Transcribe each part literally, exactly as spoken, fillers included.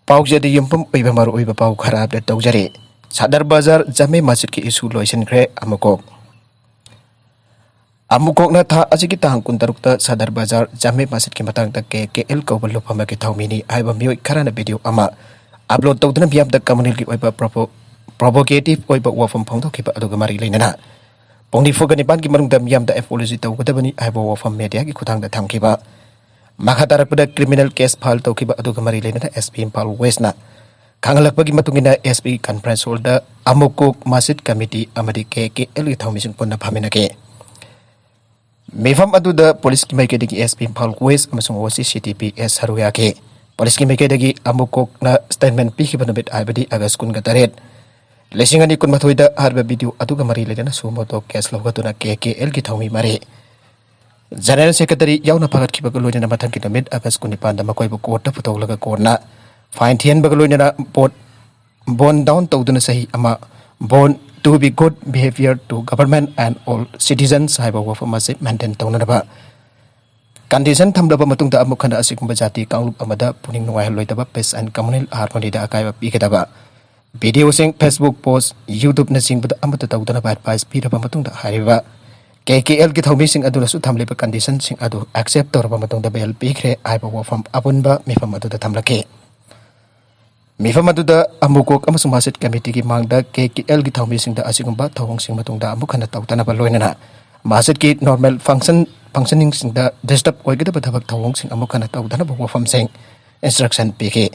ꯄꯥꯎꯖꯦꯗ ꯌꯨꯝꯐꯝ ꯑꯣꯏꯕ ꯃꯔꯨꯑꯣꯏꯕ ꯄꯥꯎ ꯈꯔ ꯑꯞꯗꯦꯠ ꯇꯧꯖꯔꯤ꯫ ꯁꯗꯔ ꯕꯖꯥꯔ ꯖꯥꯃꯦ ꯃꯁꯖꯤꯗꯀꯤ ꯏꯁꯨ ꯂꯣꯏꯁꯤꯟꯈ꯭ꯔꯦ꯫ ꯑꯃꯨꯛꯀꯣꯛ ꯑꯃꯨꯛꯀꯣꯛꯅ ꯊꯥ ꯑꯁꯤꯒꯤ ꯇꯥꯡ ꯀꯨꯟꯇꯔꯨꯛꯇ ꯁꯗꯔ ꯕꯖꯥꯔ ꯖꯥꯃꯦ ꯃꯁꯖꯤꯗꯀꯤ ꯃꯇꯥꯡꯗ ꯀꯦ ꯀꯦ ꯑꯦꯜ ꯀꯧꯕ ꯂꯨꯞꯐꯝ ꯑꯃꯒꯤ ꯊꯧꯃꯤꯅꯤ ꯍꯥꯏꯕ ꯃꯤꯑꯣꯏ ꯈꯔꯅ ꯚꯤꯗꯤꯑꯣ ꯑꯃ ꯑꯞꯂꯣꯗ ꯇꯧꯗꯨꯅ ꯃꯤꯌꯥꯝꯗ ꯀꯝꯃꯨꯅꯦꯜꯒꯤ ꯑꯣꯏꯕ ꯄ꯭ꯔꯣꯄꯣ- ꯄ꯭ꯔꯣꯚꯣꯀꯦꯇꯤꯚ ꯑꯣꯏꯕ ꯋꯥꯐꯝ ꯐꯣꯡꯗꯣꯛꯈꯤꯕ ꯑꯗꯨꯒ ꯃꯔꯤ ꯂꯩꯅꯅ ꯄꯨꯡ ꯅꯤꯐꯨꯒ ꯅꯤꯄꯥꯟꯒꯤ ꯃꯅꯨꯡꯗ ꯃꯤꯌꯥꯝꯗ ꯑꯦꯄꯣꯂꯣꯖꯤ ꯇꯧꯒꯗꯕꯅꯤ ꯍꯥꯏꯕ ꯋꯥꯐꯝ ꯃꯦꯗꯤꯌꯥꯒꯤ ꯈꯨꯠꯊꯥꯡꯗ ꯊꯝꯈꯤꯕ꯫ ꯃꯈꯥ ꯇꯥꯔꯛꯄꯗ ꯀ꯭ꯔꯤꯃꯤꯅꯦꯜ ꯀꯦꯁ ꯐꯥꯏꯜ ꯇꯧꯈꯤꯕ ꯑꯗꯨꯒ ꯃꯔꯤ ꯂꯩꯅꯅ ꯑꯦꯁ ꯄꯤ ꯏꯝꯐꯥꯜ ꯋꯦꯁꯅ ꯈꯪꯍꯜꯂꯛꯄꯒꯤ ꯃꯇꯨꯡ ꯏꯟꯅ, ꯑꯦꯁ ꯄꯤ ꯀꯟꯐꯔꯦꯟꯁ ꯍꯣꯜꯗ ꯑꯃꯨꯛꯀꯣꯛ ꯃꯁꯖꯤꯗ ꯀꯃꯤꯇꯤ ꯑꯃꯗꯤ ꯀꯦ ꯀꯦ ꯑꯦꯜꯒꯤ ꯊꯧꯃꯤꯁꯤꯡ ꯄꯨꯟꯅ ꯐꯝꯃꯤꯟꯅꯈꯤ꯫ ꯃꯤꯐꯝ ꯑꯗꯨꯗ ꯄꯨꯂꯤꯁꯀꯤ ꯃꯥꯏꯀꯩꯗꯒꯤ ꯑꯦꯁ ꯄꯤ ꯏꯝꯐꯥꯜ ꯋꯦꯁ ꯑꯃꯁꯨꯡ ꯑꯣ ꯁꯤ ꯁꯤ ꯗꯤ ꯄꯤ ꯑꯦꯁ ꯁꯔꯨ ꯌꯥꯈꯤ꯫ ꯄꯨꯂꯤꯁꯀꯤ ꯃꯥꯏꯀꯩꯗꯒꯤ ꯑꯃꯨꯛꯀꯣꯛꯅ ꯁ꯭ꯇꯦꯠꯃꯦꯟ ꯄꯤꯈꯤꯕ ꯅꯨꯃꯤꯠ ꯍꯥꯏꯕꯗꯤ ꯑꯥꯒꯁ ꯀꯨꯟꯒ ꯇꯔꯦꯠ, ꯂꯤꯁꯤꯡ ꯑꯅꯤ ꯀꯨꯟꯃꯥꯊꯣꯏꯗ ꯍꯥꯏꯔꯤꯕ ꯚꯤꯗꯤꯑꯣ ꯑꯗꯨꯒ ꯃꯔꯤ ꯂꯩꯅꯅ ꯁꯨꯃꯣ ꯇꯣ ꯀꯦꯁ ꯂꯧꯒꯗꯨꯅ ꯀꯦ ꯀꯦ ꯑꯦꯜꯒꯤ ꯊꯧꯃꯤ ꯃꯔꯤ ꯖꯦꯅꯔꯦꯜ ꯁꯦꯀ꯭ꯔꯦꯇꯔꯤ ꯌꯥꯎꯅ ꯐꯥꯒꯠꯈꯤꯕꯒ ꯂꯣꯏꯅꯅ ꯃꯊꯪꯒꯤ ꯅꯨꯃꯤꯠ ꯑꯥꯒꯁ ꯀꯨꯟꯅꯤꯄꯥꯟꯗ ꯃꯈꯣꯏꯕꯨ ꯀꯣꯔꯠꯇ ꯄꯨꯊꯣꯛꯂꯒ ꯀꯣꯔꯠꯅ ꯐꯥꯏꯟ ꯊꯤꯍꯟꯕꯒ ꯂꯣꯏꯅꯅ ꯕꯣꯟ ꯗꯥꯎꯟ ꯇꯧꯗꯨꯅ ꯆꯍꯤ ꯑꯃ, bond to be good behavior to government and all citizens ꯍꯥꯏꯕ ꯋꯥꯐꯝ ꯑꯁꯤ ꯃꯦꯟꯇꯦꯟ ꯇꯧꯅꯅꯕ ꯀꯟꯗꯤꯁꯟ ꯊꯝꯂꯕ ꯃꯇꯨꯡꯗ ꯑꯃꯨꯛ ꯍꯟꯅ ꯑꯁꯤꯒꯨꯝꯕ ꯖꯥꯇꯤ ꯀꯥꯡꯂꯨꯞ ꯑꯃꯗ ꯄꯨꯛꯅꯤꯡ ꯅꯨꯡꯉꯥꯏꯍꯜꯂꯣꯏꯗꯕ peace and communal harmony ꯗ ꯑꯀꯥꯏꯕ ꯄꯤꯒꯗꯕ꯫ ꯚꯤꯗꯤꯑꯣꯁꯤꯡ Facebook post, YouTube ꯅꯆꯤꯡꯕꯗ ꯑꯃꯠꯇ ꯇꯧꯗꯅꯕ ꯑꯦꯗꯚꯥꯏꯁ ꯄꯤꯔꯕ ꯃꯇꯨꯡꯗ ꯍꯥꯏꯔꯤꯕ ꯀꯦ ꯀꯦ ꯑꯦꯜꯒꯤ ꯊꯧꯃꯤꯁꯤꯡ ꯑꯗꯨꯅꯁꯨ ꯊꯝꯂꯤꯕ ꯀꯟꯗꯤꯁꯟꯁꯤꯡ ꯑꯗꯨ ꯑꯦꯛꯁꯦꯞ ꯇꯧꯔꯕ ꯃꯇꯨꯡꯗ ꯕꯦꯜ ꯄꯤꯈ꯭ꯔꯦ ꯍꯥꯏꯕ ꯋꯥꯐꯝ ꯑꯄꯨꯟꯕ ꯃꯤꯐꯝ ꯑꯗꯨꯗ ꯊꯝꯂꯛꯈꯤ꯫ ꯃꯤꯐꯝ ꯑꯗꯨꯗ ꯑꯃꯨꯀꯣꯛ ꯑꯃꯁꯨꯡ ꯃꯁꯖꯤꯗ ꯀꯃꯤꯇꯤꯒꯤ ꯃꯥꯡꯗ ꯀꯦ ꯀꯦ ꯑꯦꯜꯒꯤ ꯊꯧꯃꯤꯁꯤꯡꯗ ꯑꯁꯤꯒꯨꯝꯕ ꯊꯧꯑꯣꯡꯁꯤꯡ ꯃꯇꯨꯡꯗ ꯑꯃꯨꯛ ꯍꯟꯅ ꯇꯧꯗꯅꯕ ꯂꯣꯏꯅꯅ ꯃꯁꯖꯤꯗꯀꯤ ꯅꯣꯔꯃꯦꯜ ꯐꯪꯁꯟ ꯐꯪꯁꯅꯤꯡꯁꯤꯡꯗ ꯗꯤꯁꯇꯔꯕ ꯑꯣꯏꯒꯗꯕ ꯊꯕꯛ ꯊꯧꯑꯣꯡꯁꯤꯡ ꯑꯃꯨꯛ ꯍꯟꯅ ꯇꯧꯗꯅꯕ ꯋꯥꯐꯝꯁꯤꯡ ꯏꯟꯁꯇ꯭ꯔꯛꯁꯟ ꯄꯤꯈꯤ꯫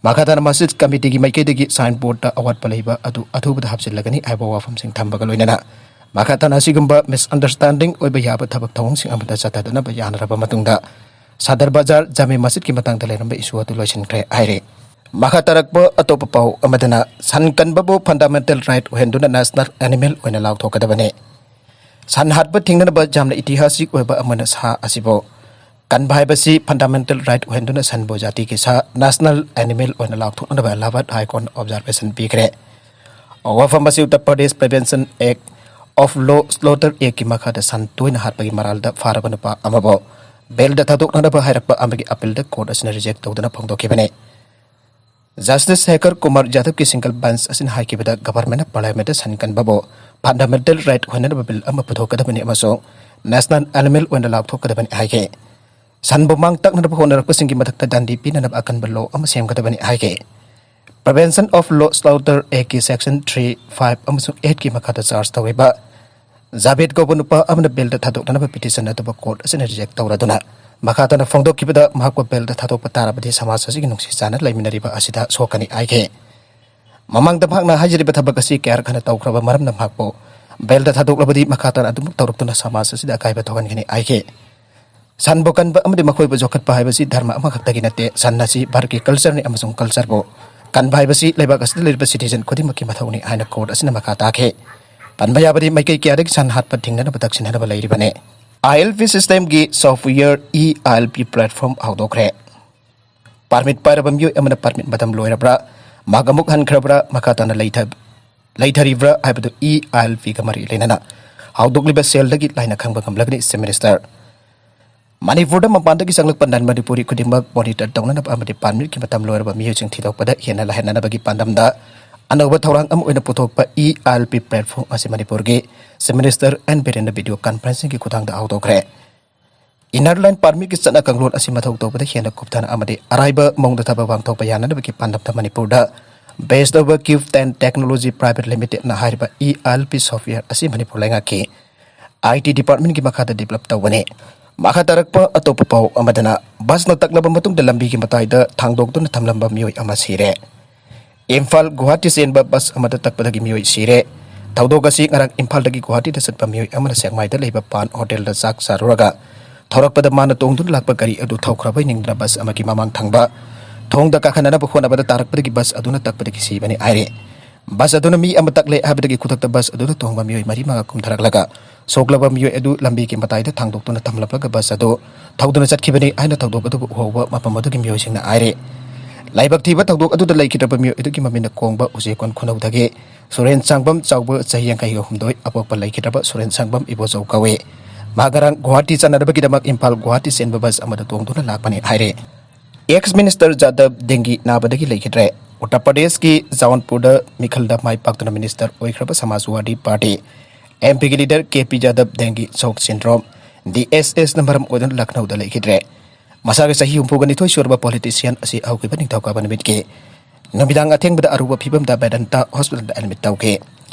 ꯃꯈꯥ ꯇꯥꯅ ꯃꯁꯖꯤꯗ ꯀꯃꯤꯇꯤꯒꯤ ꯃꯥꯏꯀꯩꯗꯒꯤ ꯁꯥꯏꯟ ꯕꯣꯔꯗꯇ ꯑꯋꯥꯠꯄ ꯂꯩꯕ ꯑꯗꯨ ꯑꯊꯨꯕꯗ ꯍꯥꯞꯆꯤꯜꯂꯒꯅꯤ ꯍꯥꯏꯕ ꯋꯥꯐꯝꯁꯤꯡ ꯊꯝꯕꯒ ꯂꯣꯏꯅꯅ ꯃꯈꯥ ꯇꯥꯅ ꯑꯁꯤꯒꯨꯝꯕ ꯃꯤꯁꯑꯟꯗꯔꯁꯇꯦꯟꯗꯤꯡ ꯑꯣꯏꯕ ꯌꯥꯕ ꯊꯕꯛ ꯊꯧꯑꯣꯡꯁꯤꯡ ꯑꯃꯗ ꯆꯠꯊꯗꯅꯕ ꯌꯥꯅꯔꯕ ꯃꯇꯨꯡꯗ ꯁꯗꯔ ꯕꯖꯥꯔ ꯖꯥꯃꯦ ꯃꯁꯖꯤꯗꯀꯤ ꯃꯇꯥꯡꯗ ꯂꯩꯔꯝꯕ ꯏꯁꯨ ꯑꯗꯨ ꯂꯣꯏꯁꯤꯟꯈ꯭ꯔꯦ ꯍꯥꯏꯔꯤ꯫ ꯃꯈꯥ ꯇꯥꯔꯛꯄ ꯑꯇꯣꯞꯄ ꯄꯥꯎ ꯑꯃꯗꯅ ꯁꯟ ꯀꯟꯕꯕꯨ ꯐꯟꯗꯥꯃꯦꯟꯇꯦꯜ ꯔꯥꯏꯠ ꯑꯣꯏꯍꯟꯗꯨꯅ ꯅꯦꯁꯅꯦꯜ ꯑꯦꯅꯤꯃꯦꯜ ꯑꯣꯏꯅ ꯂꯥꯎꯊꯣꯛꯀꯗꯕꯅꯤ꯫ ꯁꯟ ꯍꯥꯠꯄ ꯊꯤꯡꯅꯅꯕ ꯌꯥꯝꯅ ꯏꯇꯤꯍꯥꯁꯤꯛ ꯑꯣꯏꯕ ꯑꯃꯅ ꯁꯥ ꯑꯁꯤꯕꯨ ꯀꯟꯕ ꯍꯥꯏꯕꯁꯤ ꯐꯟꯗꯥꯃꯦꯟꯇꯦꯜ ꯔꯥꯏꯠ ꯑꯣꯏꯍꯟꯗꯨꯅ ꯁꯟꯕꯨ ꯖꯥꯇꯤꯒꯤ ꯁꯥ, ꯅꯦꯁꯅꯦꯜ ꯑꯦꯅꯤꯃꯦꯜ ꯑꯣꯏꯅ ꯂꯥꯎꯊꯣꯛꯅꯅꯕ ꯑꯦꯂꯥꯍꯥꯕꯥꯗ ꯍꯥꯏ ꯀꯣꯔꯠꯅ ꯑꯣꯕꯖꯥꯔꯕꯦꯁꯟ ꯄꯤꯈ꯭ꯔꯦ꯫ ꯋꯥꯐꯝ ꯑꯁꯤ Uttar Pradesh prevention act of ꯂꯣ ꯁ꯭ꯂꯣꯇꯔ ꯑꯦꯛꯀꯤ ꯃꯈꯥꯗ ꯁꯟ ꯇꯣꯏꯅ ꯍꯥꯠꯄꯒꯤ ꯃꯔꯥꯜꯗ ꯐꯥꯔꯕ ꯅꯨꯄꯥ ꯑꯃꯕꯨ ꯕꯦꯜꯗ ꯊꯥꯗꯣꯛꯅꯅꯕ ꯍꯥꯏꯔꯛꯄ ꯑꯃꯒꯤ ꯑꯄꯤꯜꯗ ꯀꯣꯔꯠ ꯑꯁꯤꯅ ꯔꯤꯖꯦꯛ ꯇꯧꯗꯨꯅ ꯐꯣꯡꯗꯣꯛꯈꯤꯕꯅꯤ꯫ Justice Shekhar Kumar Yadav ꯀꯤ single bench ꯑꯁꯤꯅ ꯍꯥꯏꯈꯤꯕꯗ, government ꯅ Parliament ꯇ ꯁꯟ ꯀꯟꯕꯕꯨ fundamental right ꯑꯣꯏꯅꯅꯕ bill ꯑꯃ ꯄꯨꯊꯣꯛꯀꯗꯕꯅꯤ ꯑꯃꯁꯨꯡ national animal ꯑꯣꯏꯅ ꯂꯥꯎꯊꯣꯛꯀꯗꯕꯅꯤ ꯍꯥꯏꯈꯤ꯫ ꯁꯟꯕꯨ ꯃꯥꯡ ꯇꯥꯛꯅꯅꯕ ꯍꯣꯠꯅꯔꯛꯄꯁꯤꯡꯒꯤ ꯃꯊꯛꯇ ꯗꯟꯗꯤ ꯄꯤꯅꯅꯕ ꯑꯀꯟꯕ law ꯑꯃ ꯁꯦꯝꯒꯗꯕꯅꯤ ꯍꯥꯏꯈꯤ꯫ Prevention of Law Slaughter Act ꯀꯤ section three, five ꯑꯃꯁꯨꯡ eight ꯀꯤ ꯃꯈꯥꯗ charge ꯇꯧꯔꯤꯕ ꯖꯥꯕꯦꯗ ꯀꯧꯕ ꯅꯨꯄꯥ ꯑꯃꯅ bail ꯗ ꯊꯥꯗꯣꯛꯅꯅꯕ petition ꯑꯗꯨꯕꯨ court ꯑꯁꯤꯅ reject ꯇꯧꯔꯗꯨꯅ, ꯃꯈꯥ ꯇꯥꯅ ꯐꯣꯡꯗꯣꯛꯈꯤꯕꯗ, ꯃꯍꯥꯛꯄꯨ bail ꯗ ꯊꯥꯗꯣꯛꯄ ꯇꯥꯔꯕꯗꯤ ꯁꯃꯥꯖ ꯑꯁꯤꯒꯤ ꯅꯨꯡꯁꯤ ꯆꯥꯟꯅ ꯂꯩꯃꯤꯟꯅꯔꯤꯕ ꯑꯁꯤꯗ ꯁꯣꯛꯀꯅꯤ ꯍꯥꯏꯈꯤ꯫ ꯃꯃꯥꯡꯗ ꯃꯍꯥꯛꯅ ꯍꯥꯏꯖꯔꯤꯕ ꯊꯕꯛ ꯑꯁꯤ ꯀꯌꯥꯔꯛ ꯍꯟꯅ ꯇꯧꯈ꯭ꯔꯕ ꯃꯔꯝꯅ ꯃꯍꯥꯛꯄꯨ bail ꯗ ꯊꯥꯗꯣꯛꯂꯕꯗꯤ ꯃꯈꯥ ꯇꯥꯅ ꯑꯗꯨꯃꯛ ꯇꯧꯔꯛꯇꯨꯅ ꯁꯃꯥꯖ ꯑꯁꯤꯗ ꯑꯀꯥꯏꯕ ꯊꯣꯛꯍꯟꯒꯅꯤ ꯍꯥꯏꯈꯤ꯫ ꯁꯟꯕꯨ ꯀꯟꯕ ꯑꯃꯗꯤ ꯃꯈꯣꯏꯕꯨ ꯌꯣꯛꯈꯠꯄ ꯍꯥꯏꯕꯁꯤ ꯙꯔꯃ ꯑꯃꯈꯛꯇꯒꯤ ꯅꯠꯇꯦ, ꯁꯟ ꯑꯁꯤ ꯚꯥꯔꯠꯀꯤ culture ꯅꯤ ꯑꯃꯁꯨꯡ culture ꯕꯨ ꯀꯟꯕ ꯍꯥꯏꯕꯁꯤ ꯂꯩꯕꯥꯛ ꯑꯁꯤꯗ ꯂꯩꯔꯤꯕ citizen ꯈꯨꯗꯤꯡꯃꯛꯀꯤ ꯃꯊꯧꯅꯤ ꯍꯥꯏꯅ court ꯑꯁꯤꯅ ꯃꯈꯥ ꯇꯥꯈꯤ꯫ ꯄꯟꯕ ꯌꯥꯕꯗꯤ ꯃꯥꯏꯀꯩ ꯀꯌꯥꯗꯒꯤ ꯁꯟ ꯍꯥꯠꯄ ꯊꯤꯡꯅꯅꯕ ꯇꯛꯁꯤꯟꯅꯅꯕ ꯂꯩꯔꯤꯕꯅꯤ꯫ I L P system ꯒꯤ software E I L P platform ꯍꯧꯗꯣꯛꯈ꯭ꯔꯦ꯫ Permit ꯄꯥꯏꯔꯕ ꯃꯤꯑꯣꯏ ꯑꯃꯅ permit ꯃꯇꯝ ꯂꯣꯏꯔꯕ꯭ꯔꯥ, ꯃꯍꯥꯛ ꯑꯃꯨꯛ ꯍꯟꯈ꯭ꯔꯕ꯭ꯔꯥ, ꯃꯈꯥ ꯇꯥꯅ ꯂꯩꯊ-, ꯂꯩꯊꯔꯤꯕ꯭ꯔꯥ ꯍꯥꯏꯕꯗꯨ E I L P ꯒ ꯃꯔꯤ ꯂꯩꯅꯅ ꯍꯧꯗꯣꯛꯂꯤꯕ cell ꯗꯒꯤ ꯂꯥꯏꯅ ꯈꯪꯕ ꯉꯝꯂꯒꯅꯤ, Chief Minister꯫ ꯃꯅꯤꯄꯨꯔꯗ ꯃꯄꯥꯟꯗꯒꯤ ꯆꯪꯂꯛꯄ non Manipuri ꯈꯨꯗꯤꯡꯃꯛ monitor ꯇꯧꯅꯅꯕ ꯑꯃꯗꯤ permit ꯀꯤ ꯃꯇꯝ ꯂꯣꯏꯔꯕ ꯃꯤꯑꯣꯏꯁꯤꯡ ꯊꯤꯗꯣꯛꯄꯗ ꯍꯦꯟꯅ ꯂꯥꯏꯍꯟꯅꯅꯕꯒꯤ ꯄꯥꯟꯗꯝꯗ ꯑꯅꯧꯕ ꯊꯧꯔꯥꯡ ꯑꯃ ꯑꯣꯏꯅ ꯄꯨꯊꯣꯛꯄ E I L P platform ꯑꯁꯤ ꯃꯅꯤꯄꯨꯔꯒꯤ Chief Minister N Biren ꯅ video conferencing ꯒꯤ ꯈꯨꯠꯊꯥꯡꯗ ꯍꯧꯗꯣꯛꯈ꯭ꯔꯦ꯫ Inner Line Permit ꯀꯤ ꯆꯠꯅ ꯀꯥꯡꯂꯣꯟ ꯑꯁꯤ ꯃꯊꯧ ꯇꯧꯕꯗ ꯍꯦꯟꯅ ꯀꯨꯞꯊꯅ ꯑꯃꯗꯤ ꯑꯔꯥꯏꯕ ꯃꯑꯣꯡꯗ ꯊꯕꯛ ꯄꯥꯡꯊꯣꯛꯄ ꯌꯥꯅꯅꯕꯒꯤ ꯄꯥꯟꯗꯝꯗ ꯃꯅꯤꯄꯨꯔꯗ base ꯇꯧꯕ Cube ten Technology Private Limited ꯅ ꯍꯥꯏꯔꯤꯕ E I L P software ꯑꯁꯤ ꯃꯅꯤꯄꯨꯔ ꯂꯩꯉꯥꯛꯀꯤ I T department ꯀꯤ ꯃꯈꯥꯗ develop ꯇꯧꯕꯅꯤ꯫ ꯃꯈꯥ ꯇꯥꯔꯛꯄ ꯑꯇꯣꯞꯄ ꯄꯥꯎ ꯑꯃꯗꯅ, bus ꯅ ꯇꯛꯂꯕ ꯃꯇꯨꯡꯗ ꯂꯝꯕꯤꯒꯤ ꯃꯇꯥꯏꯗ ꯊꯥꯡꯗꯣꯛꯇꯨꯅ ꯊꯝꯂꯝꯕ ꯃꯤꯑꯣꯏ ꯑꯃ ꯁꯤꯔꯦ꯫ ꯏꯝꯐꯥꯜ ꯒꯨꯋꯥꯍꯥꯇꯤ ꯆꯦꯟꯕ bus ꯑꯃꯗ ꯇꯛꯄꯗꯒꯤ ꯃꯤꯑꯣꯏ ꯁꯤꯔꯦ꯫ ꯊꯧꯗꯣꯛ ꯑꯁꯤ ꯉꯔꯥꯡ ꯏꯝꯐꯥꯜꯗꯒꯤ ꯒꯨꯋꯥꯍꯥꯇꯤꯗ ꯆꯠꯄ ꯃꯤꯑꯣꯏ ꯑꯃꯅ ꯁꯦꯛꯃꯥꯏꯗ ꯂꯩꯕ ꯄꯥꯟ ꯍꯣꯇꯦꯜꯗ ꯆꯥꯛ ꯆꯥꯔꯨꯔꯒ ꯊꯧꯔꯛꯄꯗ ꯃꯥꯅ ꯇꯣꯡꯗꯨꯅ ꯂꯥꯛꯄ ꯒꯥꯔꯤ ꯑꯗꯨ ꯊꯧꯈ꯭ꯔꯕ ꯅꯤꯡꯗꯨꯅ bus ꯑꯃꯒꯤ ꯃꯃꯥꯡ ꯊꯪꯕ ꯊꯣꯡꯗ ꯀꯥꯈꯠꯅꯅꯕ ꯍꯣꯠꯅꯕꯗ ꯇꯥꯔꯛꯄꯗꯒꯤ bus ꯑꯗꯨꯅ ꯇꯛꯄꯗꯒꯤ ꯁꯤꯕꯅꯤ ꯍꯥꯏꯔꯤ꯫ Bus ꯑꯗꯨꯅ ꯃꯤ ꯑꯃ ꯇꯛꯂꯦ ꯍꯥꯏꯕꯗꯒꯤ ꯈꯨꯗꯛꯇ bus ꯑꯗꯨꯗ ꯇꯣꯡꯕ ꯃꯤꯑꯣꯏ ꯃꯔꯤ ꯃꯉꯥ ꯀꯨꯝꯊꯔꯛꯂꯒ ꯁꯣꯛꯂꯕ ꯃꯤꯑꯣꯏ ꯑꯗꯨ ꯂꯝꯕꯤꯒꯤ ꯃꯇꯥꯏꯗ ꯊꯥꯡꯗꯣꯛꯇꯨꯅ ꯊꯝꯂꯝꯂꯒ bus ꯑꯗꯨ ꯊꯧꯗꯨꯅ ꯆꯠꯈꯤꯕꯅꯤ ꯍꯥꯏꯅ ꯊꯧꯗꯣꯛ ꯑꯗꯨꯕꯨ ꯎꯍꯧꯕ ꯃꯐꯝ ꯑꯗꯨꯒꯤ ꯃꯤꯑꯣꯏꯁꯤꯡꯅ ꯍꯥꯏꯔꯤ꯫ ꯂꯥꯏꯕꯛ ꯊꯤꯕ ꯊꯧꯗꯣꯛ ꯑꯗꯨꯗ ꯂꯩꯈꯤꯗ꯭ꯔꯕ ꯃꯤꯑꯣꯏ ꯑꯗꯨꯒꯤ ꯃꯃꯤꯡꯅ ꯀꯣꯡꯕ ꯎꯆꯦꯛꯀꯣꯟ ꯈꯨꯅꯧꯗꯒꯤ ꯁꯨꯔꯦꯟ ꯁꯥꯡꯕꯝ ꯆꯥꯎꯕ ꯆꯍꯤ ꯌꯥꯡꯈꯩ ꯍꯨꯝꯗꯣꯏ ꯑꯄꯣꯛꯄ ꯂꯩꯈꯤꯗ꯭ꯔꯕ ꯁꯨꯔꯦꯟ ꯁꯥꯡꯕꯝ ꯏꯕꯣꯆꯧ ꯀꯧꯏ꯫ ꯃꯍꯥꯛ ꯉꯔꯥꯡ ꯒꯨꯋꯥꯍꯥꯇꯤ ꯆꯠꯅꯅꯕꯒꯤꯗꯃꯛ ꯏꯝꯐꯥꯜ ꯒꯨꯋꯥꯍꯥꯇꯤ ꯆꯦꯟꯕ bus ꯑꯃꯗ ꯇꯣꯡꯗꯨꯅ ꯂꯥꯛꯄꯅꯤ ꯍꯥꯏꯔꯤ꯫ ꯑꯦꯛꯁ ꯃꯤꯅꯤꯁꯇꯔ ꯖꯥꯗꯕ ꯗꯦꯡꯒꯤ ꯅꯥꯕꯗꯒꯤ ꯂꯩꯈꯤꯗ꯭ꯔꯦ꯫ ꯎꯠꯇꯔ ꯄ꯭ꯔꯗꯦꯁꯀꯤ ꯖꯧꯟꯄꯨꯔꯗ ꯃꯤꯈꯜꯗ ꯃꯥꯏ ꯄꯥꯛꯇꯨꯅ ꯃꯤꯅꯤꯁꯇꯔ ꯑꯣꯏꯈ꯭ꯔꯕ ꯁꯃꯥꯖꯋꯥꯗꯤ ꯄꯥꯔꯇꯤ ꯑꯦꯝ ꯄꯤꯒꯤ ꯂꯤꯗꯔ ꯀꯦ ꯄꯤ ꯖꯥꯗꯕ ꯗꯦꯡꯒꯤ ꯁꯣꯛ ꯁꯤꯟꯗ꯭ꯔꯣꯝ, ꯗꯤ ꯑꯦꯁ ꯑꯦꯁꯅ ꯃꯔꯝ ꯑꯣꯏꯗꯨꯅ ꯂꯈꯅꯧꯗ ꯂꯩꯈꯤꯗ꯭ꯔꯦ꯫ ꯃꯁꯥꯒꯤ ꯆꯍꯤ ꯍꯨꯝꯐꯨꯒ ꯅꯤꯊꯣꯏ ꯁꯨꯔꯕ ꯄꯣꯂꯤꯇꯤꯁꯤꯌꯥꯟ ꯑꯁꯤ ꯍꯧꯈꯤꯕ ꯅꯤꯡꯊꯧꯀꯥꯕ ꯅꯨꯃꯤꯠꯀꯤ ꯅꯨꯃꯤꯗꯥꯡ ꯑꯊꯦꯡꯕꯗ ꯑꯔꯨꯕ ꯐꯤꯕꯝꯗ ꯃꯦꯗꯟꯇꯥ ꯍꯣꯁꯄꯤꯇꯥꯜꯗ ꯑꯦꯗꯃꯤꯠ ꯇꯧꯈꯤ꯫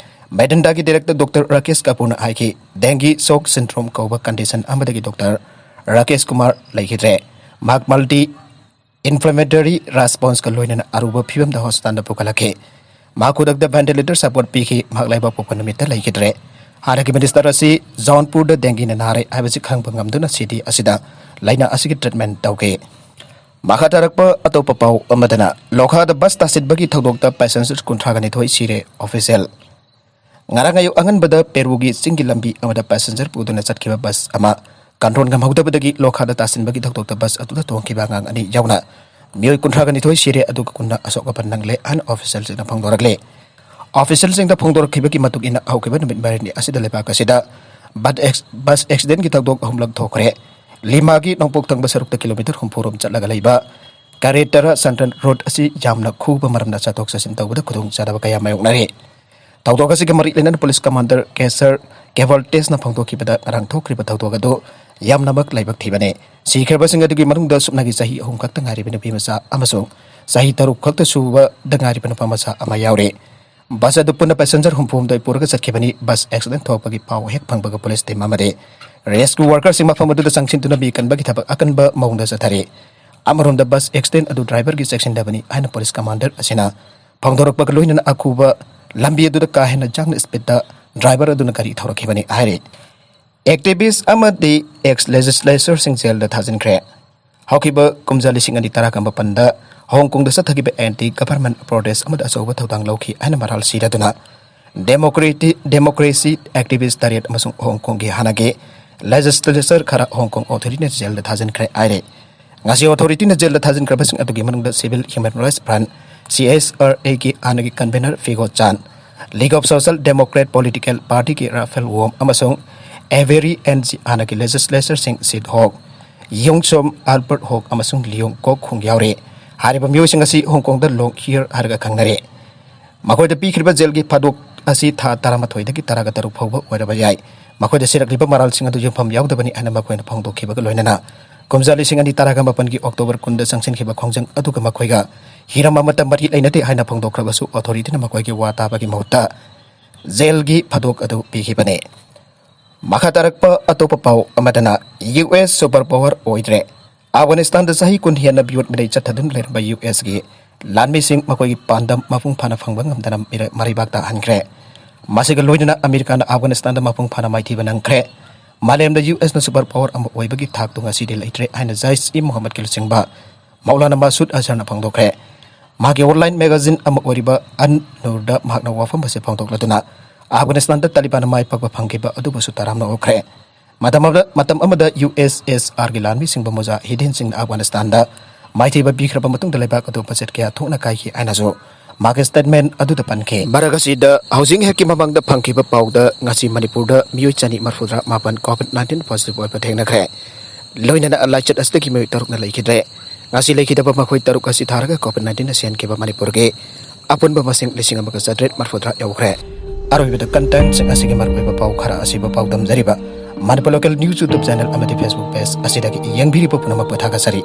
ꯃꯦꯗꯟꯇꯥꯒꯤ ꯗꯥꯏꯔꯦꯛꯇꯔ ꯗꯣꯛꯇꯔ ꯔꯥꯀꯦꯁ ꯀꯥꯄꯨꯔꯅ ꯍꯥꯏꯈꯤ, ꯗꯦꯡꯒꯤ ꯁꯣꯛ ꯁꯤꯟꯗ꯭ꯔꯣꯝ ꯀꯧꯕ ꯀꯟꯗꯤꯁꯟ ꯑꯃꯗꯒꯤ ꯗꯣꯛꯇꯔ ꯔꯥꯀꯦꯁ ꯀꯨꯃꯥꯔ ꯂꯩꯈꯤꯗ꯭ꯔꯦ꯫ ꯃꯍꯥꯛ ꯃꯜꯇꯤ ꯏꯟꯐ꯭ꯂꯦꯃꯦꯇꯔꯤ ꯔꯦꯁꯄꯣꯟꯁꯀ ꯂꯣꯏꯅꯅ ꯑꯔꯨꯕ ꯐꯤꯕꯝꯗ ꯍꯣꯁꯄꯤꯇꯥꯜꯗ ꯄꯨꯈꯠꯂꯛꯈꯤ꯫ ꯃꯍꯥꯛ ꯈꯨꯗꯛꯇ ꯚꯦꯟꯇꯤꯂꯦꯇꯔ ꯁꯄꯣꯔꯠ ꯄꯤꯈꯤ꯫ ꯃꯍꯥꯛ ꯂꯩꯕꯥꯛ ꯄꯣꯛꯄ ꯅꯨꯃꯤꯠꯇ ꯂꯩꯈꯤꯗ꯭ꯔꯦ꯫ ꯍꯥꯟꯅꯒꯤ ꯃꯤꯅꯤꯁꯇꯔ ꯑꯁꯤ ꯖꯧꯟꯄꯨꯔꯗ ꯗꯦꯡꯒꯤꯅ ꯅꯥꯔꯦ ꯍꯥꯏꯕꯁꯤ ꯈꯪꯕ ꯉꯝꯗꯨꯅ ꯁꯤꯇꯤ ꯑꯁꯤꯗ ꯂꯥꯏꯅꯥ ꯑꯁꯤꯒꯤ ꯇ꯭ꯔꯤꯠꯃꯦꯟ ꯇꯧꯈꯤ꯫ ꯃꯈꯥ ꯇꯥꯔꯛꯄ ꯑꯇꯣꯞꯄ ꯄꯥꯎ ꯑꯃꯗꯅ, ꯂꯣꯈꯥꯗ ꯕꯁ ꯇꯥꯁꯤꯟꯕꯒꯤ ꯊꯧꯗꯣꯛꯇ ꯄꯦꯁꯦꯟꯖꯔ ꯀꯨꯟꯊ꯭ꯔꯥꯒ ꯅꯤꯊꯣꯏ ꯁꯤꯔꯦ꯫ ꯑꯣꯐꯤꯁꯤꯌꯦꯜ꯫ ꯉꯔꯥꯡ ꯑꯌꯨꯛ ꯑꯉꯟꯕꯗ ꯄꯦꯔꯨꯒꯤ ꯆꯤꯡꯒꯤ ꯂꯝꯕꯤ ꯑꯃꯗ ꯄꯦꯁꯦꯟꯖꯔ ꯄꯨꯗꯨꯅ ꯆꯠꯈꯤꯕ ꯕꯁ ꯑꯃ ꯀꯟꯇ꯭ꯔꯣꯜ ꯉꯝꯍꯧꯗꯕꯗꯒꯤ ꯂꯣꯈꯥꯗ ꯇꯥꯁꯤꯟꯕꯒꯤ ꯊꯧꯗꯣꯛꯇ ꯕꯁ ꯑꯗꯨꯗ ꯇꯣꯡꯈꯤꯕ ꯑꯉꯥꯡ ꯑꯅꯤ ꯌꯥꯎꯅ ꯃꯤꯑꯣꯏ ꯀꯨꯟꯊ꯭ꯔꯥꯒ ꯅꯤꯊꯣꯏ ꯁꯤꯔꯦ, ꯑꯗꯨꯒ ꯀꯨꯟꯅ ꯑꯁꯣꯛ ꯑꯄꯟ ꯅꯪꯂꯦ ꯍꯥꯏꯅ ꯑꯣꯐꯤꯁꯤꯌꯦꯜꯁꯤꯡꯅ ꯐꯣꯡꯗꯣꯔꯛꯂꯦ꯫ ꯑꯣꯐꯤꯁꯤꯌꯦꯜꯁꯤꯡꯗ ꯐꯣꯡꯗꯣꯔꯛꯈꯤꯕꯒꯤ ꯃꯇꯨꯡ ꯏꯟꯅ, ꯍꯧꯈꯤꯕ ꯅꯨꯃꯤꯠ ꯃꯔꯤꯅꯤ ꯑꯁꯤꯗ ꯂꯩꯕꯥꯛ ꯑꯁꯤꯗ ꯕꯁ ꯑꯦꯛꯁ-, ꯕꯁ ꯑꯦꯛꯁꯤꯗꯦꯟꯒꯤ ꯊꯧꯗꯣꯛ ꯑꯍꯨꯝꯂꯛ ꯊꯣꯛꯈ꯭ꯔꯦ꯫ ꯂꯤꯃꯥꯒꯤ ꯅꯣꯡꯄꯣꯛ ꯊꯪꯕ ꯁꯔꯨꯛꯇ ꯀꯤꯂꯣꯃꯤꯇꯔ ꯍꯨꯝꯐꯨ ꯔꯣꯝ ꯆꯠꯂꯒ ꯂꯩꯕ ꯀꯔꯦꯇꯔ ꯁꯟꯇꯟ ꯔꯣꯗ ꯑꯁꯤ ꯌꯥꯝꯅ ꯈꯨꯕ ꯃꯔꯝꯅ ꯆꯠꯊꯣꯛ ꯆꯠꯁꯤꯟ ꯇꯧꯕꯗ ꯈꯨꯗꯣꯡꯆꯥꯗꯕ ꯀꯌꯥ ꯃꯥꯌꯣꯛꯅꯔꯤ꯫ ꯊꯧꯗꯣꯛ ꯑꯁꯤꯒ ꯃꯔꯤ ꯂꯩꯅꯅ ꯄꯨꯂꯤꯁ ꯀꯃꯥꯟꯗꯔ ꯀꯦꯁꯔ ꯀꯦꯚꯜꯇꯦꯁꯅ ꯐꯣꯡꯗꯣꯛꯈꯤꯕꯗ, ꯉꯔꯥꯡ ꯊꯣꯛꯈ꯭ꯔꯤꯕ ꯊꯧꯗꯣꯛ ꯑꯗꯨ ꯌꯥꯝꯅꯃꯛ ꯂꯥꯏꯕꯛ ꯊꯤꯕꯅꯤ꯫ ꯁꯤꯈ꯭ꯔꯕꯁꯤꯡ ꯑꯗꯨꯒꯤ ꯃꯅꯨꯡꯗ ꯁꯨꯞꯅꯒꯤ ꯆꯍꯤ ꯑꯍꯨꯝ ꯈꯛꯇ ꯉꯥꯏꯔꯤꯕ ꯅꯨꯄꯤ ꯃꯆꯥ ꯑꯃꯁꯨꯡ ꯆꯍꯤ ꯇꯔꯨꯛ ꯈꯛꯇ ꯁꯨꯕꯗ ꯉꯥꯏꯔꯤꯕ ꯅꯨꯄꯥ ꯃꯆꯥ ꯑꯃ ꯌꯥꯎꯔꯤ꯫ ꯕꯁ ꯑꯗꯨ ꯄꯨꯟꯅ ꯄꯦꯁꯦꯟꯖꯔ ꯍꯨꯝꯐꯨꯍꯨꯝꯗꯣꯏ ꯄꯨꯔꯒ ꯆꯠꯈꯤꯕꯅꯤ꯫ ꯕꯁ ꯑꯦꯛꯁꯤꯗꯦꯟ ꯊꯣꯛꯄꯒꯤ ꯄꯥꯎ ꯍꯦꯛ ꯐꯪꯕꯒ ꯄꯨꯂꯤꯁ ꯇꯤꯝ ꯑꯃꯗꯤ ꯔꯦꯁꯀ꯭ꯌꯨ ꯋꯥꯔꯀꯔꯁꯤꯡ ꯃꯐꯝ ꯑꯗꯨꯗ ꯆꯪꯁꯤꯟꯗꯨꯅ ꯃꯤ ꯀꯟꯕꯒꯤ ꯊꯕꯛ ꯑꯀꯟꯕ ꯃꯑꯣꯡꯗ ꯆꯠꯊꯔꯤ꯫ ꯑꯃꯔꯣꯝꯗ, ꯕꯁ ꯑꯦꯛꯁꯤꯗꯦꯟ ꯑꯗꯨ ꯗ꯭ꯔꯥꯏꯚꯔꯒꯤ ꯆꯦꯛꯁꯤꯟꯗꯕꯅꯤ ꯍꯥꯏꯅ ꯄꯨꯂꯤꯁ ꯀꯃꯥꯟꯗꯔ ꯑꯁꯤꯅ ꯐꯣꯡꯗꯣꯔꯛꯄꯒ ꯂꯣꯏꯅꯅ ꯑꯀꯨꯕ ꯂꯝꯕꯤ ꯑꯗꯨꯗ ꯀꯥ ꯍꯦꯟꯅ ꯌꯥꯡꯅ ꯁ꯭ꯄꯤꯗꯇ ꯗ꯭ꯔꯥꯏꯚꯔ ꯑꯗꯨꯅ ꯒꯥꯔꯤ ꯊꯧꯔꯛꯈꯤꯕꯅꯤ ꯍꯥꯏꯔꯤ꯫ ꯑꯦꯛꯇꯤꯚꯤꯁ꯭ꯠ ꯑꯃꯗꯤ ꯑꯦꯛꯁ ꯂꯦꯖꯤꯁꯂꯦꯆꯔꯁꯤꯡ ꯖꯦꯜꯗ ꯊꯥꯖꯤꯟꯈ꯭ꯔꯦ꯫ ꯍꯧꯈꯤꯕ ꯀꯨꯝꯖꯥ ꯂꯤꯁꯤꯡ ꯑꯅꯤ ꯇꯔꯥꯒ ꯃꯥꯄꯟꯗ ꯍꯣꯡ ꯀꯣꯡꯗ ꯆꯠꯊꯈꯤꯕ ꯑꯦꯟꯇꯤ ꯒꯚꯔꯟꯃꯦꯟꯠ ꯄ꯭ꯔꯣꯇꯦꯁ꯭ꯠ ꯑꯃꯗ ꯑꯆꯧꯕ ꯊꯧꯗꯥꯡ ꯂꯧꯈꯤ ꯍꯥꯏꯅ ꯃꯔꯥꯜ ꯁꯤꯔꯗꯨꯅ ꯗꯦꯃꯣꯀ꯭ꯔꯦꯇꯤ-, ꯗꯦꯃꯣꯀ꯭ꯔꯦꯁꯤ ꯑꯦꯛꯇꯤꯚꯤꯁ꯭ꯠ ꯇꯔꯦꯠ ꯑꯃꯁꯨꯡ ꯍꯣꯡ ꯀꯣꯡꯒꯤ ꯍꯥꯟꯅꯒꯤ ꯂꯦꯖꯤꯁꯂꯦꯆꯔ ꯈꯔ ꯍꯣꯡ ꯀꯣꯡ ꯑꯣꯊꯣꯔꯤꯇꯤꯅ ꯖꯦꯜꯗ ꯊꯥꯖꯤꯟꯈ꯭ꯔꯦ ꯍꯥꯏꯔꯦ꯫ ꯉꯁꯤ ꯑꯣꯊꯣꯔꯤꯇꯤꯅ ꯖꯦꯜꯗ ꯊꯥꯖꯤꯟꯈ꯭ꯔꯕꯁꯤꯡ ꯑꯗꯨꯒꯤ ꯃꯅꯨꯡꯗ civil human rights front, C S R ꯑꯦꯒꯤ ꯍꯥꯟꯅꯒꯤ convenor Phigo Chan, league of social democrat political ꯄꯥꯔꯇꯤꯒꯤ ꯔꯥꯐꯦꯜ ꯋꯣꯝ ꯑꯃꯁꯨꯡ ꯑꯦꯚꯦꯔꯤ ꯑꯦꯟ ꯖꯤ ꯍꯥꯟꯅꯒꯤ ꯂꯦꯖꯤꯁꯂꯦꯆꯔꯁꯤꯡ ꯁꯤꯠ ꯍꯣꯛ, ꯌꯣꯡꯁꯣꯝ, ꯑꯜꯕꯔꯠ ꯍꯣꯛ ꯑꯃꯁꯨꯡ ꯂꯤꯌꯣꯡ ꯀꯣꯛ ꯈꯣꯡ ꯌꯥꯎꯔꯤ꯫ ꯍꯥꯏꯔꯤꯕ ꯃꯤꯑꯣꯏꯁꯤꯡ ꯑꯁꯤ ꯍꯣꯡꯀꯣꯡꯗ ꯂꯣꯡ ꯍꯤꯌꯔ ꯍꯥꯏꯔꯒ ꯈꯪꯅꯔꯤ꯫ ꯃꯈꯣꯏꯗ ꯄꯤꯈ꯭ꯔꯤꯕ ꯖꯦꯜꯒꯤ ꯊꯥꯗꯣꯛ ꯑꯁꯤ ꯊꯥ ꯇꯔꯥꯃꯥꯊꯣꯏꯗꯒꯤ ꯇꯔꯥꯒ ꯇꯔꯨꯛ ꯐꯥꯎꯕ ꯑꯣꯏꯔꯕ ꯌꯥꯏ꯫ ꯃꯈꯣꯏꯗ ꯁꯤꯔꯛꯂꯤꯕ ꯃꯔꯥꯜꯁꯤꯡ ꯑꯗꯨ ꯌꯨꯝꯐꯝ ꯌꯥꯎꯗꯕꯅꯤ ꯍꯥꯏꯅ ꯃꯈꯣꯏꯅ ꯐꯣꯡꯗꯣꯛꯈꯤꯕꯒ ꯂꯣꯏꯅꯅ ꯀꯨꯝꯖꯥ ꯂꯤꯁꯤꯡ ꯑꯅꯤ ꯇꯔꯥꯒ ꯃꯥꯄꯟꯒꯤ ꯑꯣꯛꯇꯣꯕꯔ ꯀꯨꯟꯗ ꯆꯪꯁꯤꯟꯈꯤꯕ ꯈꯣꯡꯖꯪ ꯑꯗꯨꯒ ꯃꯈꯣꯏꯒ ꯍꯤꯔꯝ ꯑꯃꯠꯇ ꯃꯔꯤ ꯂꯩꯅꯗꯦ ꯍꯥꯏꯅ ꯐꯣꯡꯗꯣꯛꯈ꯭ꯔꯕꯁꯨ ꯑꯣꯊꯣꯔꯤꯇꯤꯅ ꯃꯈꯣꯏꯒꯤ ꯋꯥ ꯇꯥꯕꯒꯤ ꯃꯍꯨꯠꯇ ꯖꯦꯜꯒꯤ ꯊꯥꯗꯣꯛ ꯑꯗꯨ ꯄꯤꯈꯤꯕꯅꯤ꯫ ꯃꯈꯥ ꯇꯥꯔꯛꯄ ꯑꯇꯣꯞꯄ ꯄꯥꯎ ꯑꯃꯗꯅ, ꯌꯨ ꯑꯦꯁ ꯁꯨꯄꯔ ꯄꯥꯋꯔ ꯑꯣꯏꯗ꯭ꯔꯦ꯫ ꯑꯐꯒꯥꯅꯤꯁꯇꯥꯟꯗ ꯆꯍꯤ ꯀꯨꯟ ꯍꯦꯟꯅ ꯃꯤꯑꯣꯠ ꯃꯤꯅꯩ ꯆꯠꯊꯗꯨꯅ ꯂꯩꯔꯝꯕ ꯌꯨ ꯑꯦꯁꯀꯤ ꯂꯥꯟꯃꯤꯁꯤꯡ ꯃꯈꯣꯏꯒꯤ ꯄꯥꯟꯗꯝ ꯃꯄꯨꯡ ꯐꯥꯅ ꯐꯪꯕ ꯉꯝꯗꯅ ꯃꯤꯔ-, ꯃꯔꯩꯕꯥꯛꯇ ꯍꯟꯈ꯭ꯔꯦ꯫ ꯃꯁꯤꯒ ꯂꯣꯏꯅꯅ ꯑꯃꯦꯔꯤꯀꯥꯅ ꯑꯐꯒꯥꯅꯤꯁꯇꯥꯟꯗ ꯃꯄꯨꯡ ꯐꯥꯅ ꯃꯥꯏꯊꯤꯕ ꯅꯪꯈ꯭ꯔꯦ꯫ ꯃꯥꯂꯦꯝꯗ ꯌꯨ ꯑꯦꯁꯅ ꯁꯨꯄꯔ ꯄꯥꯋꯔ ꯑꯃ ꯑꯣꯏꯕꯒꯤ ꯊꯥꯛꯇꯨ ꯉꯁꯤꯗꯤ ꯂꯩꯇ꯭ꯔꯦ ꯍꯥꯏꯅ ꯖꯥꯏꯁ ꯏ ꯃꯣꯍꯝꯃꯗꯀꯤ ꯂꯨꯆꯤꯡꯕ ꯃꯧꯂꯥꯅꯥ ꯃꯁꯨꯗ ꯑꯖꯍꯔꯅ ꯐꯣꯡꯗꯣꯛꯈ꯭ꯔꯦ꯫ ꯃꯍꯥꯛꯀꯤ ꯑꯣꯟꯂꯥꯏꯟ ꯃꯦꯒꯥꯖꯤꯟ ꯑꯃ ꯑꯣꯏꯔꯤꯕ ꯑꯟ ꯅꯨꯔꯗ ꯃꯍꯥꯛꯅ ꯋꯥꯐꯝ ꯑꯁꯤ ꯐꯣꯡꯗꯣꯛꯂꯗꯨꯅ ꯑꯐꯒꯥꯅꯤꯁꯇꯥꯟꯗ ꯇꯥꯂꯤꯕꯥꯟꯅ ꯃꯥꯏ ꯄꯥꯛꯄ ꯐꯪꯈꯤꯕ ꯑꯗꯨꯕꯨꯁꯨ ꯇꯔꯥꯝꯅ ꯑꯣꯛꯈ꯭ꯔꯦ꯫ ꯃꯇꯝ ꯑꯃꯗ, ꯃꯇꯝ ꯑꯃꯗ ꯌꯨ ꯑꯦꯁ ꯑꯦꯁ ꯑꯥꯔꯒꯤ ꯂꯥꯟꯃꯤꯁꯤꯡꯕꯨ ꯃꯨꯖꯥꯍꯤꯗꯤꯟꯁꯤꯡꯅ ꯑꯐꯒꯥꯅꯤꯁꯇꯥꯟꯗ ꯃꯥꯏꯊꯤꯕ ꯄꯤꯈ꯭ꯔꯕ ꯃꯇꯨꯡꯗ ꯂꯩꯕꯥꯛ ꯑꯗꯨ ꯃꯆꯦꯠ ꯀꯌꯥ ꯊꯣꯛꯅ ꯀꯥꯏꯈꯤ ꯍꯥꯏꯅꯁꯨ ꯃꯍꯥꯛꯀꯤ ꯁ꯭ꯇꯦꯠꯃꯦꯟ ꯑꯗꯨꯗ ꯄꯟꯈꯤ꯫ ꯃꯔꯛ ꯑꯁꯤꯗ ꯍꯧꯖꯤꯛ ꯉꯥꯏꯍꯥꯛꯀꯤ ꯃꯃꯥꯡꯗ ꯐꯪꯈꯤꯕ ꯄꯥꯎꯗ ꯉꯁꯤ ꯃꯅꯤꯄꯨꯔꯗ ꯃꯤꯑꯣꯏ ꯆꯅꯤ ꯃꯔꯤꯐꯨꯇꯔꯥ ꯃꯥꯄꯟ ꯀꯣꯚꯤꯗ ꯅꯥꯏꯟꯇꯤꯟ ꯄꯣꯖꯤꯇꯤꯚ ꯑꯣꯏꯕ ꯊꯦꯡꯅꯈ꯭ꯔꯦ꯫ ꯂꯣꯏꯅꯅ ꯂꯥꯏꯆꯠ ꯑꯁꯤꯗꯒꯤ ꯃꯤꯑꯣꯏ ꯇꯔꯨꯛꯅ ꯂꯩꯈꯤꯗ꯭ꯔꯦ꯫ ꯉꯁꯤ ꯂꯩꯈꯤꯗꯕ ꯃꯈꯣꯏ ꯇꯔꯨꯛ ꯑꯁꯤ ꯊꯥꯔꯒ ꯀꯣꯚꯤꯗ ꯅꯥꯏꯟꯇꯤꯟꯅ ꯁꯤꯍꯟꯈꯤꯕ ꯃꯅꯤꯄꯨꯔꯒꯤ ꯑꯄꯨꯟꯕ ꯃꯁꯤꯡ ꯂꯤꯁꯤꯡ ꯑꯃꯒ ꯆꯥꯇ꯭ꯔꯦꯠ ꯃꯔꯤꯐꯨꯇꯔꯥ ꯌꯧꯈ꯭ꯔꯦ꯫ ꯑꯔꯣꯏꯕꯗ ꯀꯟꯇꯦꯟꯠꯁꯤꯡ ꯑꯁꯤꯒꯤ ꯃꯔꯨꯑꯣꯏꯕ ꯄꯥꯎ ꯈꯔ ꯑꯁꯤꯕꯨ ꯄꯥꯎꯗꯝꯖꯔꯤꯕ Manipur local news YouTube channel ꯑꯃꯗꯤ ꯐꯦꯁꯕꯨꯛ ꯄꯦꯖ ꯑꯁꯤꯗꯒꯤ ꯌꯦꯡꯕꯤꯔꯤꯕ ꯄꯨꯝꯅꯃꯛꯄꯨ ꯊꯥꯒꯠꯆꯔꯤ꯫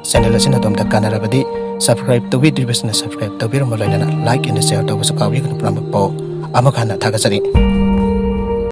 ꯆꯦꯅꯦꯜ ꯑꯁꯤꯅ ꯑꯗꯣꯝꯗ ꯀꯥꯟꯅꯔꯕꯗꯤ ꯁꯕꯁꯀ꯭ꯔꯥꯏꯕ ꯇꯧꯕꯤꯗ꯭ꯔꯤꯕꯁꯤꯡꯅ ꯁꯕꯁꯀ꯭ꯔꯥꯏꯕ ꯇꯧꯕꯤꯔꯝꯃꯨ, ꯂꯣꯏꯅꯅ ꯂꯥꯏꯛ ꯑꯦꯟ ꯁꯦꯌꯔ ꯇꯧꯕꯁꯨ ꯀꯥꯎꯕꯤꯒꯅꯨ꯫ ꯄꯨꯝꯅꯃꯛꯄꯨ ꯑꯃꯨꯛ ꯍꯟꯅ ꯊꯥꯒꯠꯆꯔꯤ꯫